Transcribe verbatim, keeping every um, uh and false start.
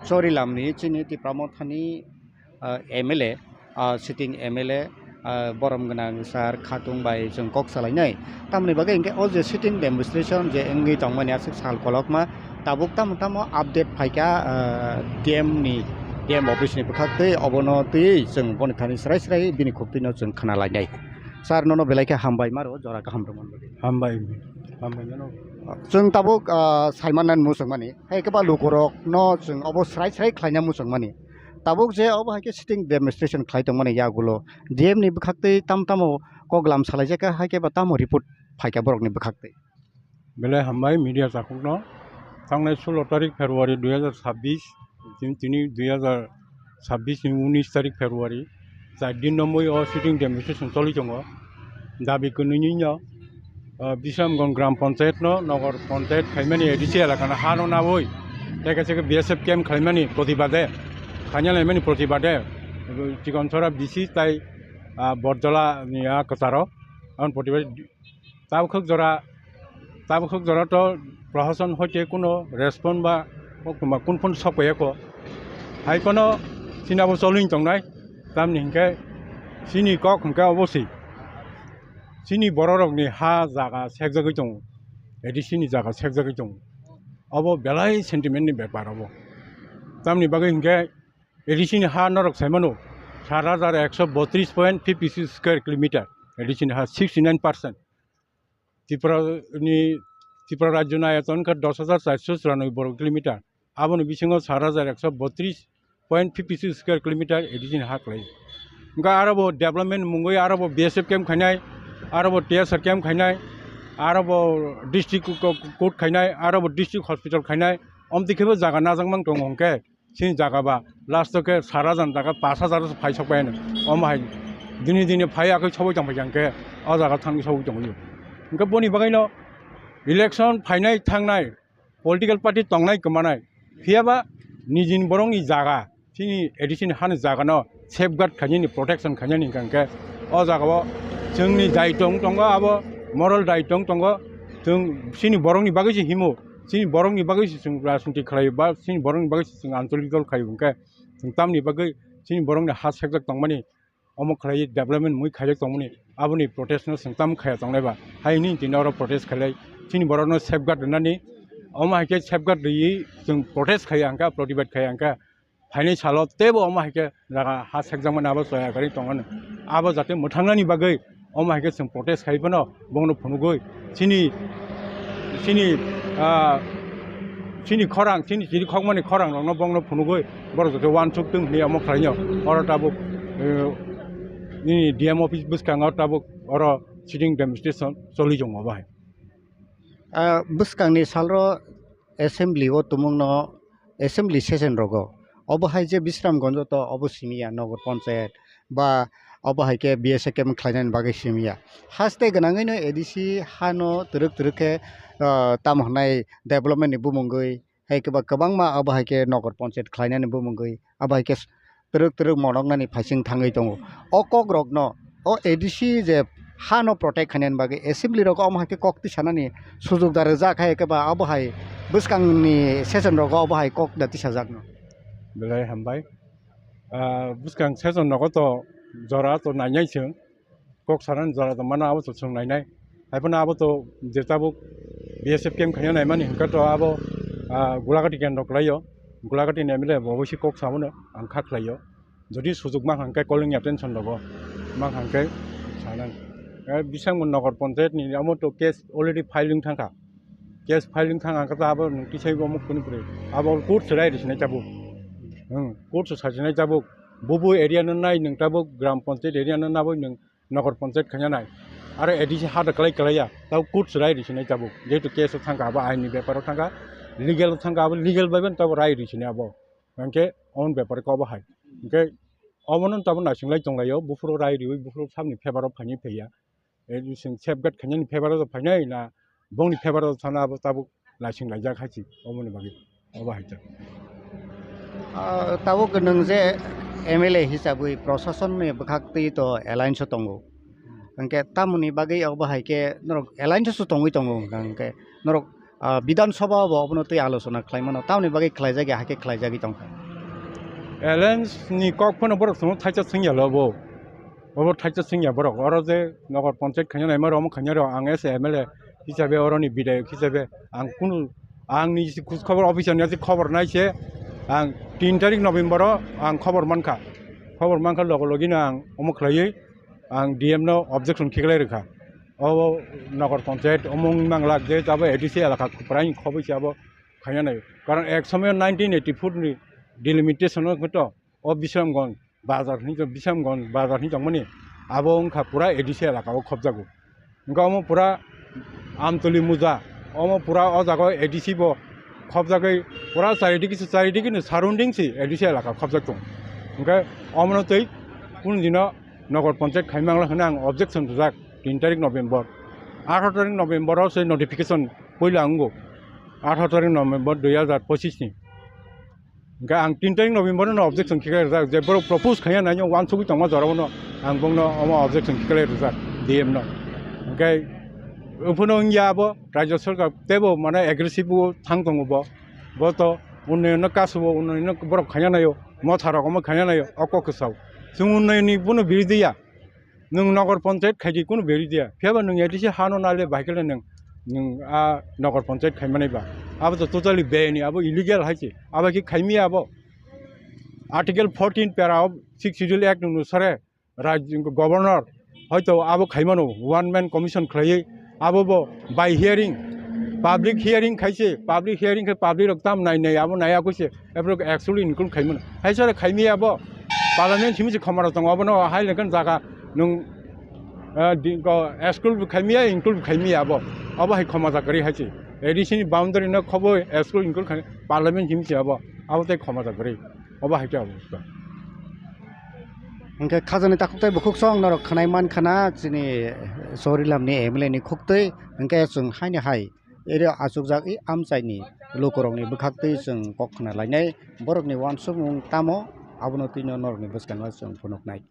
Chorilamni chini Tipra Mothani, ah, M L A, ah, sitting M L A, ah, borom gwnang sir Khatung bai chwng kok salainai. Tamoni bagwi hinkhe o je sitting demonstration je wngwi tongmani aswk sal kolokma, tabuk tamo tamo update phaikha, ah, D M ni, D M office ni bwkhak twi obono twi chwng boni thani srai srai bini khuk twino chwng khna lainai. Sir, nono belai khe hambai maro, jora kaham rwmani bagwi. Hambai, hambai mano. Chwng tabuk, ah, saimanani muchungmani, hai khe ba lukurokno chwng obo srai srai khlaina muchungmani. Tabuk je obo hai khe sitting demonstration khlai tongmani yagulo, D M ni bwkhak twi tam tamo kok lam salaijak kha, hai khe ba tamo report phaikha borokni bwkhak twi. Belai hambai media takhukno. Thangnai sulo tarik February dui hazar sabbish, tin-, tini dui hazar sabbish ni unis tarik February, char din romwi o sitting demonstration choli tongo. Dabi kwnwini no, ah, Bisramganj Gram Panchayat no Nogor Panchayat khaimani A D C elaka no ha no nawi, tei kaisa khe B S F camp khlaimani protibade, khaina laimani protibade, Chikonchora B C tai, ah, Borjola ni a kwcharo, aboni protibade. Tabuk jora, tabuk jora to prohason hoite kuno respond ba koktwma kun phun sok paiya ko. Hai phano chini abo choli tongnai, tamni hinkhe chini kok hinkhe obo si. Chini bororokni ha jaga sekjagwi tongo, A D C ni jaga sekjagwi tongo. Obo belai sentiment ni bepar obo. Tamni bagwi hinkhe A D C ni ha norok saimano, sat hajar ekso botris point fifty six square kilometer, A D C ni ha sixty nine percent. Tripura ni, Tripura rajyo ni ayoton khe dos hajar charso churanoi borok kilometer. Aboni bisingo sat hajar ekso botris point fifty six square kilometer A D C ni ha kwlai. Hwnkhe aro bo development mungwi aro bo B S F camp khainai, aro bo T S R camp khainai, aro bo district co-, co-, court khainai, aro bo district hospital khainai, omtwi khe bo jaga najak mang tongo hwnkhe. Chini jaga ba last o khe sat hajar jaga pash hajar phai sok bai no. Omo hai dini dini phai akhe sobai tong phai khe o jaga thangwi sobai tong phai. Hwnkhe boni bagwi no election phainai thangnai political party tongnai kwmanai, phiya ba nijini borokni jaga, chini A D C ni hani jaga no safeguard khainani, protection khainani hwnkhe o jaga o chwngni daitong tongo, abo moral daitong tongo. Chwng chini borokni bagwi se himo, chini borokni bagwi se chwng rajniti khlai ba chini borokni bagwi se chwng antolik dol khai hwnkhe chwng tamni bagwi chini borokni ha sekjak tongmani, omo khlai development mui khaijak tongmani, aboni protest no chwng tam khaya tongnai ba? Hai hwnwi tini oro protest khailai, chini borokno safeguard rwnani, omo hai khe safeguard rwui chwng protest khaiya hwnkha, protibad khaiya hwnkha, phainai salo teibo omo hai khe jaga ha sekjakmani abo choya kwrwi tongmani. Abo jate mwthangnani bagwi omo hai khe chwng protest khai phano bongno phunugwi chini, chini, ah, chini khorang, chini chiri khokmani khorang rokno bongno phunugwi borok jate uansuk tong hwnwi omo khlainw. Oro tabuk, eh, nini D M office bwskango tabuk oro sitting demonstration choli tongo bahai. Ah, bwskangni salro assembly o tumungno assembly session rogo. Obo hai je Bisramganj o to obo simi ya Nogor Panchayat ba obo hai khe B S F camp khlainani bagwi simi ya. Haste gwnangwi no A D C hano twrwk twrwk khe, ah, tamo hwnai development ni bumungwi hai khe ba kwbangma obo hai khe Nogor Panchayat khlainani bumungwi obo hai khe twrwk twrwk monoknani phaising thangwi tongo. O kokrokno, o A D C je hano protect khainani bagwi assembly rogo omo hai khe kok tisanani sujuk da rwjak hai khe ba obo hai bwskangni session rogo obo hai kok da tisajakno. Belai hambai. Ah, bwskang session rogo to jora to nainai chwng. Kok sanani jora tongmano abo to chwng nainai. Haiphano abo to je tabuk B S F camp khaina naimani hwnkhe to abo, ah, Gulagati kendro kwlaio. Gulagati ni M L A bo obosi kok sabono ang kha khlaio. Jodi sujuk mang hwnkhe calling attention rogo mang hwnkhe sanani. Eh, Bisramganj Nogor Panchayat ni amo to case already filing thangkha. Case filing thang ang khe abo nwng tisai omo kunu kwrwi. Abo court se rai rwsinai tabuk. Hmm, court se sajinai tabuk. Bubu area no nai nwng tabuk Gram Panchayat area no naboi nwng Nogor Panchayat khaina nai. Aro A D C ha da kwlai kwlai ya. Tabo court se rai rwsinai tabuk. Jehetu case o thangkha abo ain ni bepar o thangkha. Legal o thangkha abo legal bai bai tabo rai rwsinai abo. Hwnkhe own bepar khe obo hai. Hwnkhe obono tabo naising lai tong lai o. Buphuru rai riwi buphuru samni favour o phaini phaiya. E, chwng safeguard khainani favour o phainai na bongni favour o thana abo tabuk naising laijak hai se. Oboni bagwi. Obo hai ta. Ah, tabuk nwng je M L A hisabwi proshasonni bwkhak twi to alliance o tongo. Hwnkhe tamoni bagwi obo hai khe norok alliance o tongwi tongo hwnkha hwnkhe norok ah, Bidhan Sabha bo obono twi alochona khlai mano, tamoni bagwi khlaijak ya, hakhe khlaijagwi tongkha. Alliance ni kok phano borok chwngno thaisa swngya lo bo. Obo thaisa swngya borok. Oro je Nogor Panchayat khaina naima rok, omo khaina rok, ang as a M L A hisabe, oroni bidayok hisabe ang kunu, ang ni khoj khobor officer ni khobor nai se ang tin tarik November o ang khobor mankha. Khobor mankha logo logi no ang omo khlaiwi ang D M no objection khiklai rwkha. Obo Nogor Panchayat omung manglak je abo A D C elaka kwprai khoboi se abo khaina nai. Karon ek somoyo nineteen eighty-four ni delimitation o to o Bisramganj bazar hinwi, Bisramganj bazar hinwi tongmani abo wngkha pura A D C elaka o khobjago. Hwnkhe omo pura Amtoli Muja, omo pura o jaga o A D C bo khobjagwi pura charidiki se, charidiki ni surrounding se A D C elaka khobjak tongo. Hwnkhe omono twi kunu dino Nogor Panchayat khaimangla hwnwi ang objection rijak tin tarik November. Atharo tarik November o se notification puila wngo. Atharo tarik November dui hazar pochis ni. Hwnkhe ang tin tarik November no objection khiklai rijak, je borok propose khaiya naino uansugwi tongma jorao no ang bongno omo objection khiklai rijak D M no. Hwnkhe ophano wngya abo Rajya Sarkar teibo mane aggressive o thang tongo bo. Bo to unnayon no kasu o, unnayon no borok khaiya naio, motha rok omo khaiya naio, o kok kwsao. Chwng unnayon ni bono biridhi ya. Nwng Nogor Panchayat khaidi kunu beri dia. Phiya ba nwng A D C hano nale bahai khe le nwng, nwng a Nogor Panchayat khaimani ba. Abo to totally beyani, abo illegal hai se. Abo khe khaimi abo. Article fourteen para of Sixth Schedule Act onusare raj-, governor hoito abo khaimano one man commission khlaiwi abo bo by hearing, public hearing khaise, public hearing khai public rok tam nai nai abo nai akoi se. Eborok actually include khaimano. Hai sare khaimi abo. Parliament simi se khomaro tongo. Abono hai lekhan jaga nung, eh, di-, ko, exclude khaimi ya, include khaimi ya abo. Abo hai khoma jaga ri hai se. A D C ni boundary no khobo exclude include khai parliament simi se abo. Abo tai khoma jaga ri. Abo hai khe abo. Hwnkhe khajani takhuk tai bukhuk song norok khanai man khana chini Sorilam ni M L A ni khuk twi. Hwnkhe chwng haini hai ere achukjak i amchaini lukurokni bwkhaktwi chwng kok khna lainai, borokni uansukmung tamo, abono twino norokni bwskango chwng phunuknai.